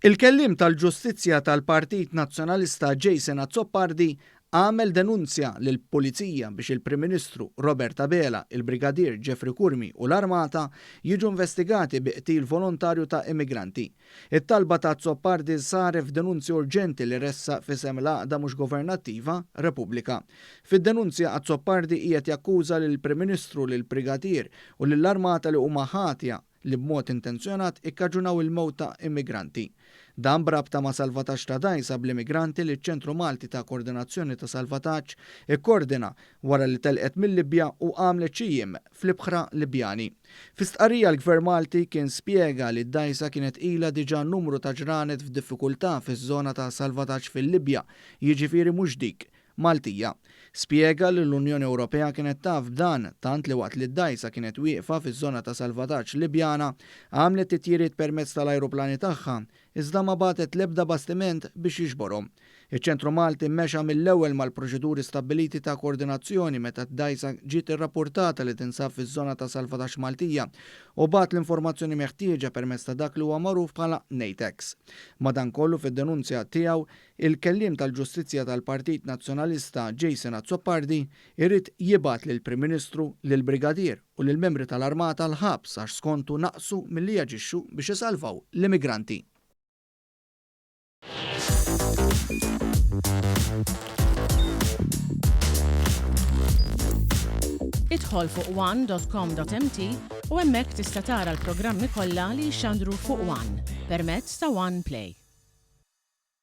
Il-Kelliem tal-Ġustizzja tal-Partit Nazzjonalista Jason Azzopardi għamel denunzja lill-Pulizija biex il-Prim Ministru Robert Abela, il-Brigadier Jeffrey Curmi u l-Armata jiġu investigati bi qtil volontarju ta' immigranti. It-talba ta' Azzopardi saret f'denunzja urġenti li ressaq f'isem l-għaqda mhux governattiva Repubblika. Fid-denunzja Azzopardi qiegħed jakkuża lill-Prim Ministru, lill-Brigadier u lill-Armata li huma ħatja li b'mod intenzjonat ikkaġunaw il-mewt ta' immigranti. Dan b'rabta ma' salvataġġ ta' dgħajsa bl-immigranti li ċ-Ċentru Malti ta' Koordinazzjoni ta' Salvataġġ ikkordina wara li telqet mil-Libja u għamlet xi jiem fl-ibħra Libjani. Fi stqarrija l-Gvern Malti kien spjega li d-dgħajsa kienet ilha diġà numru ta' ġranet f'diffikultà fiż-żona ta' salvataġġ fil-Libja, jiġifieri mhux dik Maltija. Spjega li l-Unjoni Ewropea kienet taf b'dan, tant li waqt li d-dgħajsa kienet wieqfa fiż-żona ta' salvataġġ Libjana, għamlet titjiriet permezz tal-ajruplani tagħha, iżda ma bagħtet l-ebda bastiment biex jiġborhom. Iċ-Ċentru Malti mexa mill-ewwel mal-proċeduri stabbiliti ta' koordinazzjoni meta d-dgħajsa ġiet irrappurtata li tinsab fiż-żona ta' salvataġġ Maltija u bagħat l-informazzjoni meħtieġa permezz ta' dak li huwa magħruf bħala NATEX. Madankollu fid-denunzja tiegħu, Il-kelliem tal-Ġustizzja tal-Partit Nazzjonalista Jason Azzopardi jrid jibgħat lill-Prim Ministru, lill-Brigadier u lill-membri tal-Armata l-ħabs għax skontu naqsu milli jaġixxu biex isalvaw l-immigranti. Idħol fuq one.com.mt u hemmhekk tista' tara l-programmi kollha li jixxandru fuq One permezz ta' One Play.